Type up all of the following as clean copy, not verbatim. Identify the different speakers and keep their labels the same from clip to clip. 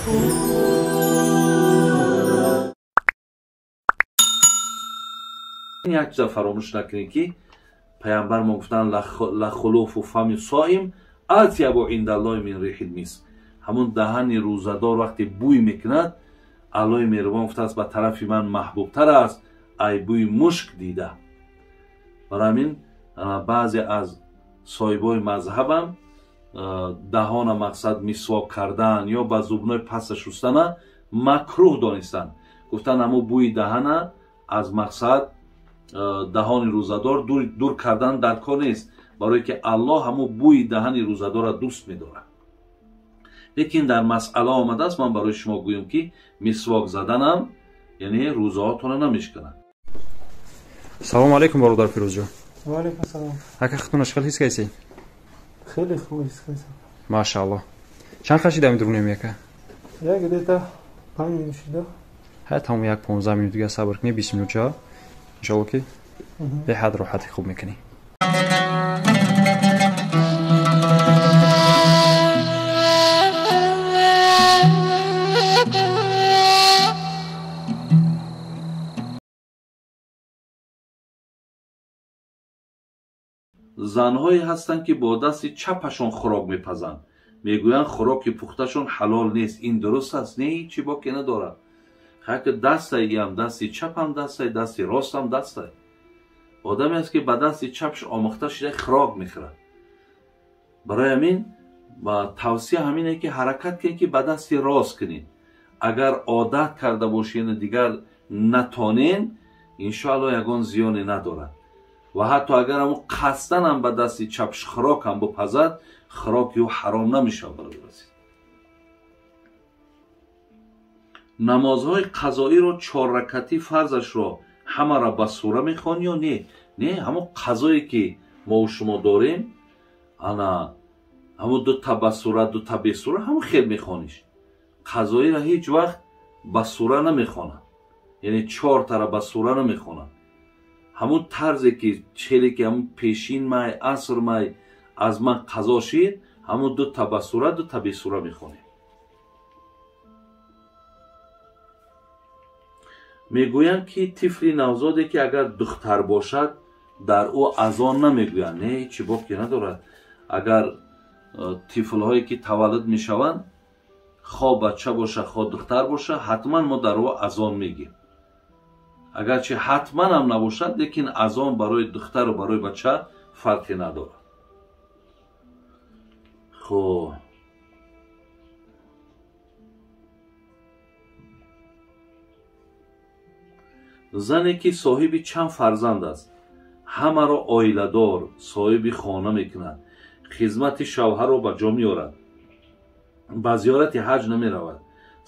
Speaker 1: Як чиза фаромӯш накунед, ки паямбар мо гуфтанд: лахулуфу фами соим атябу индаллоҳи мин рихил миск. Ҳамун даҳани рӯзадор вақте бӯй мекунад, Аллоҳи меҳрубон гуфтааст, ба тарафи ман маҳбубтар аст ай бӯи мушк дида. Барои ҳамин баъзе аз соҳибои мазҳабам даҳона мақсад мисвок кардан ё ба зубной паста шустана макрӯҳ донистанд. Гуфтанд, ҳамун бӯи даҳана аз мақсад даҳони рӯзадор дур кардан дар кор нест, барое ки Аллоҳ ҳамун бӯи даҳани рӯзадорро дӯст медорад. Лекин дар масъала омадааст, ман барои шумо гӯям, ки мисвок заданам яъне рӯзаҳотонро намешканад.
Speaker 2: Салому алайкум, бародар Фирӯзҷон.
Speaker 3: Ва алайкум салом.
Speaker 2: Ака, худтонро чӣ хел ҳис кардед?
Speaker 3: Хеле хуб ҳис кардам.
Speaker 2: Машааллоҳ. Чанд қаши дами дурунем, яка?
Speaker 3: Як где-то 5 минут шуда.
Speaker 2: Ҳа, тамом, як 15 минут дига сабр кунӣ, 20 минут ча. Иншоаллоҳ, ки беҳад роҳати хуб мекунӣ.
Speaker 1: Занҳое ҳастанд, ки бо дасти чапашон хӯрок мепазанд, мегӯянд, хӯроки пухташон ҳалол нест. Ин дуруст аст? Не, ҳечи боке надорад. Хаки дастаиам дасти чапам дастай, дасти ростам дастай. Одаме аст, ки ба дасти чапш омӯхта шуда хӯрок мехӯрад. Барои ҳамин ба тавсия ҳамине, ки ҳаракат кунед, ки ба дасти рост кунед. Агар одат карда бошед, дигар натонен, иншоаллоҳ ягон зиёне надорад. Ва ҳатто агар ҳамун қасдан ҳам ба дасти чапш хӯрок ҳам бипазад, хӯроки ӯ ҳаром намешавад, бародар азиз. Намозҳои қазоиро чорракатӣ фарзашро ҳамаро ба сура мехонӣ ё не? Не, ҳамон қазое ки мо шумо дорем, ана ҳамон дута ба сура, дута бесура, ҳамон хел мехониш. Қазоиро ҳеҷ вақт ба сура намехонад, яъне чортара ба сура намехонад. Ҳамон тарзе ки челе ки ҳамон пешин май, аср май аз ман қазо шид, ҳамон дута ба сура, дута бесура мехонем. Мегӯянд, ки тифли навзоде ки агар духтар бошад, дар ӯ азон намегӯянд. Не, ҳечи боке надорад. Агар тифлҳое ки таваллуд мешаванд, хо бача боша, хо духтар боша, ҳатман мо дар ӯ азон мегӯем. Агарчи ҳатман ҳам набошад, лекин азон барои духтару барои бача фарқе надорад. Хуб, зане ки соҳиби чанд фарзанд аст, ҳамаро оиладор, соҳиби хона мекунад, хизмати шавҳарро ба ҷо меорад, ба зиёрати ҳаҷ намеравад,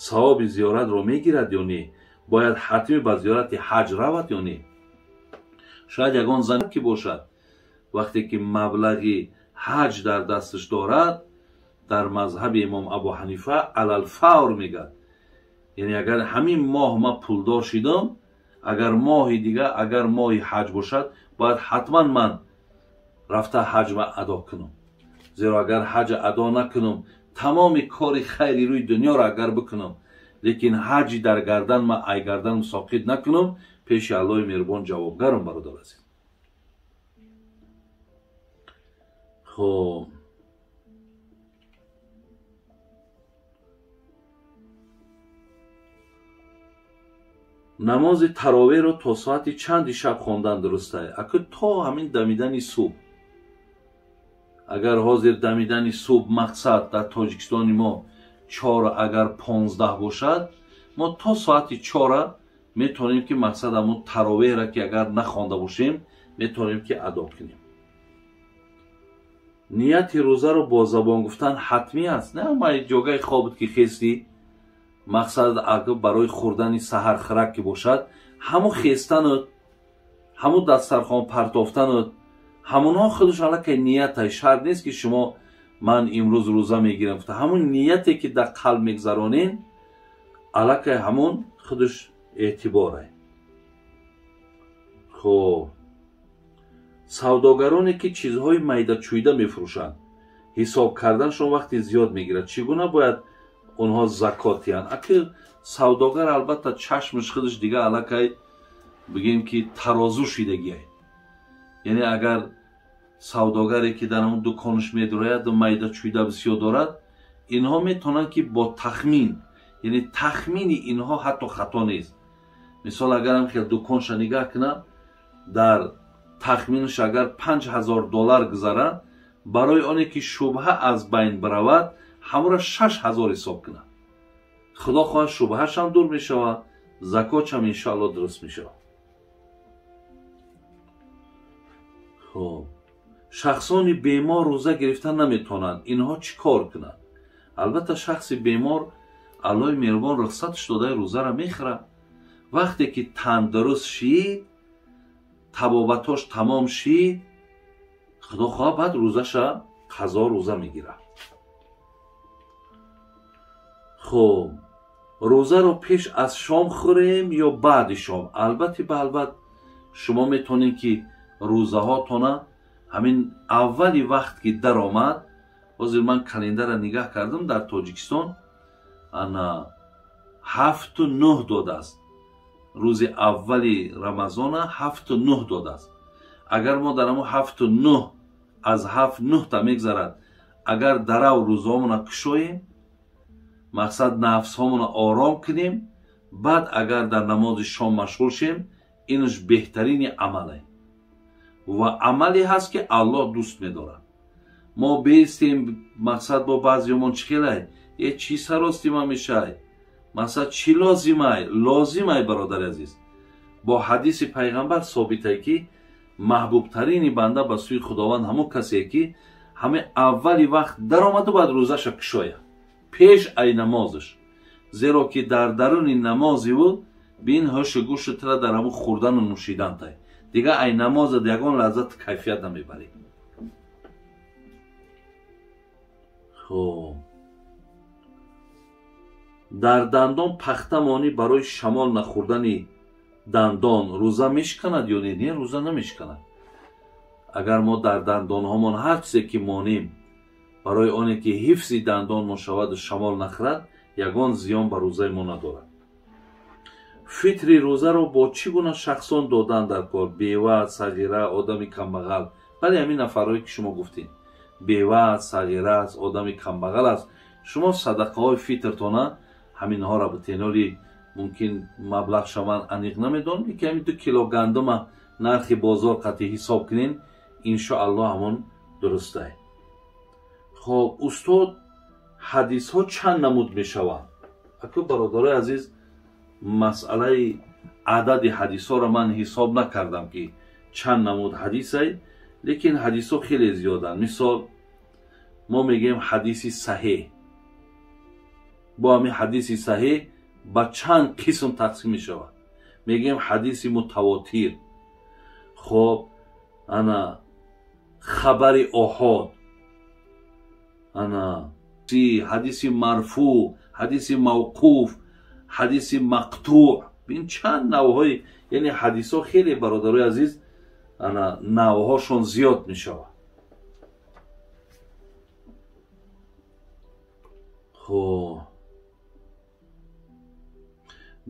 Speaker 1: савоби зиёратро мегирад ё не? Бояд ҳатмӣ ба зиёрати ҳаҷ равад ё не? Шояд ягон зан ки бошад, вақте ки маблағи ҳаҷ дар дасташ дорад, дар мазҳаби имом Абу Ҳанифа алалфавр мегӯяд, яъне агар ҳамин моҳ ман пулдор шидам, агар моҳи дига, агар моҳи ҳаҷ бошад, бояд ҳатман ман рафта ҳаҷма адо кунам. Зеро агар ҳаҷ адо накунам, тамоми кори хайри рӯи дунёро агар бикунам, лекин ҳаҷи дар гардан ман ай гарданам соқит накунам, пеши Аллоҳи меҳрубон ҷавобгарам, бародар азиз. Хуб, намози таровеҳро то соати чанди шаб хондан дурустае? Аку то ҳамин дамидани субҳ. Агар ҳозир дамидани субҳ мақсад дар Тоҷикистони мо 4 агар 15 бошад, мо то соати 4 метавонем, ки мақсад ҳамун таровеҳро ки агар нахонда бошем, метавонем ки адо кунем. Нияти рӯзаро бо забон гуфтан ҳатмӣ аст? Не, ма ҷогаи хобут ки хестӣ, мақсад агар барои хӯрдани саҳархӯрак ки бошад, ҳамун хестанут, ҳамун дастархон партофтанут, ҳамунҳо худаш аллакай ниятай. Шарт нест, ки шумо ман имрӯз рӯза мегирам гуфта, ҳамун нияте ки дар қалб мегзаронен, аллакай ҳамун худаш эътиборай. Хуб, савдогароне ки чизҳои майдачӯйда мефурӯшанд, ҳисоб карданашон вақти зиёд мегирад. Чӣ гуна бояд Онҳо закотиянд. Аки савдогар албатта чашмаш худаш дига аллакай бигем ки тарозу шидагиай. Яъне агар савдогаре ки дар он дуконаш медурояд майда чӯйда бисёр дорад, инҳо метавонанд ки бо тахмин, яъне тахмини инҳо ҳатто хато нест. Мисол агарам хел дуконша нигаҳ кунад, дар тахминаш агар $5000 гузарад, барои оне ки шубҳа аз байн биравад, ҳамора 6000 ҳисоб кунад. Худо хоҳад шубҳашам дур мешавад, закотшам иншоалло дуруст мешавад. Хоб, шахсони бемор рӯза гирифта наметавонанд, инҳо чӣ кор кунанд? Албатта шахси бемор Аллоҳи меҳрубон рухсатш додаи рӯзаро мехӯрад. Вақте ки тандуруст шид, табобатош тамом шид, худо хоҳад баъд рӯзаша қазо рӯза мегирад. Хоб, рӯзаро пеш аз шом хӯрем ё баъди шом? Албатта баалбат шумо метавонед ки рӯзаҳотона ҳамин аввали вақт ки даромад, ҳозир ман календара нигаҳ кардам, дар Тоҷикистон ана 7-9 додааст. Рӯзи аввали Рамазона 7-9 додааст. Агар мо дар ҳамон 7-9 аз 7-9 та мегзарад, агар дарав рӯзаҳомона кушоем, мақсад нафсҳомона ором кунем, баъд агар дар намози шом машғул шем, инаш беҳтарини амале ва амале ҳаст ки Аллоҳ дӯст медорад. Мо беистем, мақсад бо баъзеёмон чӣ хелай, е чӣ саростима мешай, мақсад чӣ лозимай? Лозимай, бародари азиз. Бо ҳадиси пайғамбар собитай ки маҳбубтарини банда ба сӯи Худованд ҳамон касе ки ҳаме аввали вақт даромаду баъд рӯзаша кушояд пеш ай намозаш, зеро ки дар даруни намози ӯ бин ҳушу гӯшу тира дар ҳамон хӯрдану нӯшидан тай. Дига ай намозат ягон лаззат кайфият намебарӣ. Хоб, дар дандон пахта монӣ барои шамол нахӯрдани дандон рӯза мешиканад ё не? Не, рӯза намешиканад. Агар мо дар дандонҳомон ҳар чизе ки монем барои оне ки ҳифзи дандонмон шаваду шамол нахӯрад, ягон зиён ба рӯзаи мо надорад. Фитри рӯзаро бо чӣ гуна шахсон додан дар кор? Бева, сағира, одами камбағал. Бале, ҳамин нафарҳое ки шумо гуфтед, бева, сағира аст, одами камбағал аст. Шумо садақаҳои фитртона ҳаминҳоро битеноли мумкин маблағ шаванд аниқ намедонам, ки ҳамин 2 кило гандума нархи бозор қатъи ҳисоб кунен, иншоаллоҳ ҳамон дурустай. Хоб, устод, ҳадисҳо чанд намуд мешаванд? Аку бародарои азиз, масъалаи адади ҳадисҳоро ман ҳисоб накардам ки чанд намуд ҳадисай, лекин ҳадисҳо хеле зиёданд. Мисол мо мегӯем ҳадиси саҳеҳ. Бо ҳамин ҳадиси саҳеҳ ба чанд қисм тақсим мешавад. Мегӯем ҳадиси мутавотир, хоб, ана хабари оҳод, ана ҳадиси марфӯъ, ҳадиси мавқуф, ҳадиси мақтуъ. Бин чанд навъҳои, яъне ҳадисҳо хеле бародарои азиз ана навъҳошон зиёд мешавад. Хоб,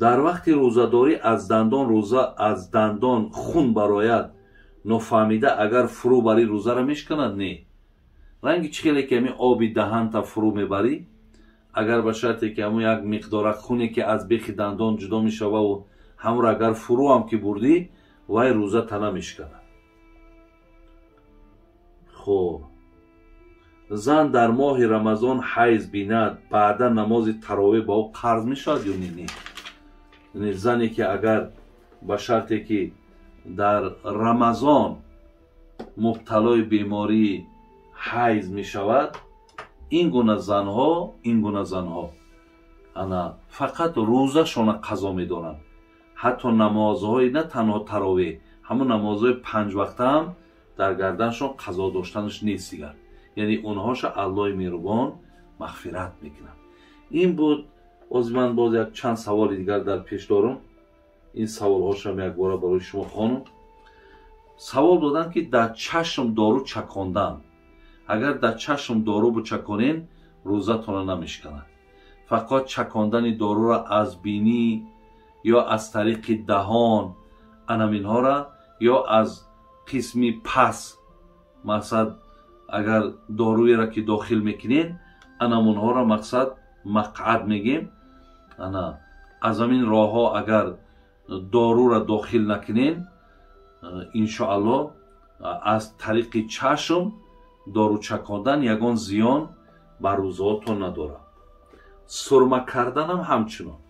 Speaker 1: дар вақти рӯзадорӣ аз дандон рӯза аз дандон хун барояд, нофаҳмида агар фурӯ барӣ рӯзаро мешиканад? Не. Ранги чӣ хеле ки ҳамин оби даҳанта фурӯ мебарӣ, агар ба шарте ки ҳамон як миқдора хуне ки аз бехи дандон ҷудо мешававу ҳамро агар фурӯ ҳам ки бурдӣ, вай рӯза тана мешиканад. Хоб, зан дар моҳи Рамазон ҳайз бинад, баъдан намози таровеҳ ба ӯ қарз мешавад ё не? Не. Яъне зане ки агар ба шарте ки дар Рамазон мубталои бемории ҳайз мешавад, ин гуна занҳо ана фақат рӯзашона қазо медоранд. Ҳатто намозҳои на танҳо таровеҳ, ҳамон намозҳои панҷвақта ҳам дар гарданшон қазо доштанаш нест дигар. Яъне онҳоша Аллоҳи меҳрубон мағфират мекунад. Ин буд. Боз ман боз як чанд саволи дигар дар пеш дорам. Ин саволҳошам якбора барои шумо хонам. Савол доданд ки дар чашм дору чакондан, агар дар чашм дору бучаконен рӯзатона намешиканад. Фақат чакондани доруро аз бинӣ ё аз тариқи даҳон, анаминҳоро, ё аз қисми пас, мақсад, агар доруеро ки дохил мекунед, анамунҳоро, мақсад, мақъад мегем, ана аз ҳамин роҳҳо агар доруро дохил накунед, иншоаллоҳ, аз тариқи чашм дору чакондан ягон зиён ба рӯзаотон надорад. Сурма карданам ҳамчунон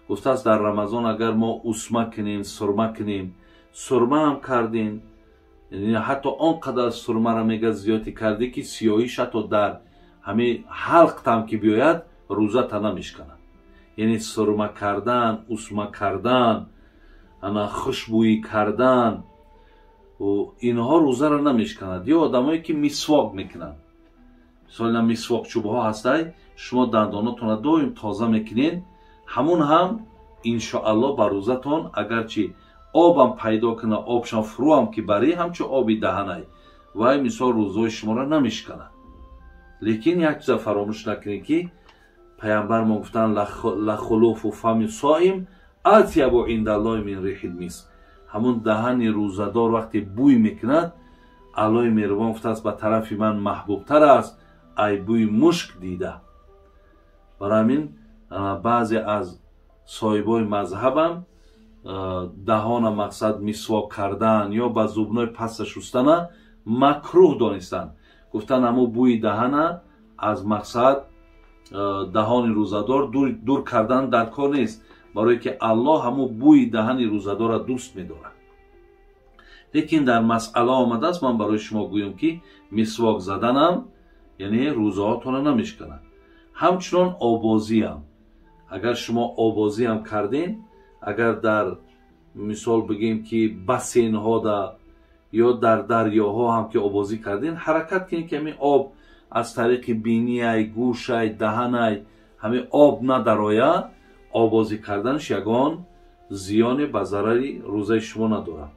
Speaker 1: гуфтааст: дар Рамазон агар мо усма кунем, сурма кунем, сурмаам кардем, ҳатто он қадар сурмаро, мега, зиёдӣ кардӣ, ки сиёҳиш ҳатто дар ҳамин ҳалқтам ки биёяд, рӯзата намешканад. Яъне сурма кардан, усма кардан, ана хушбӯӣ кардан, инҳо рӯзаро намешканад. Ё одамое ки мисвок мекунанд, мисол, ина мисвок чӯбҳо ҳастай, шумо дандонотонро доим тоза мекунед, ҳамун ҳам, иншоаллоҳ, ба рӯзатон агарчи обам пайдо кунад, обшам фурӯам ки барӣ, ҳамчун оби даҳанай вай, мисол, рӯзаҳои шуморо намешканад. Лекин як чиза фаромӯш накунед, ки паямбар мо гуфтанд: لخلوف فم الصائم أطيب عند الله من ريح المسك. Ҳамун даҳани рӯзадор вақте бӯй мекунад, Аллоҳи меҳрубон гуфтааст, ба тарафи ман маҳбубтар аст ай бӯи мушк дида. Барои ҳамин баъзе аз соҳибои мазҳабам даҳона, мақсад, мисвок кардан ё ба зубной паста шустана макрӯҳ донистанд. Гуфтанд, ҳамун бӯи даҳана аз, мақсад, даҳони рӯзадор дур кардан дар кор нест, барое ки Аллоҳ ҳамун бӯи даҳани рӯзадорро дӯст медорад. Лекин дар масъала омадааст, ман барои шумо гӯям, ки мисвок заданам, яъне, рӯзаҳотонро намешканад. Ҳамчунон обозиам, агар шумо обозиам кардем, агар дар, мисол бигем, ки бассейнҳода ё дар дарёҳо ҳам ки обозӣ кардем, ҳаракат кунед, ки ҳамин об аз тариқи бинияй, гӯшай, даҳанай ҳамин об надарояд. Обозӣ карданаш ягон зиёне ба зарари рӯзаи шумо надорад.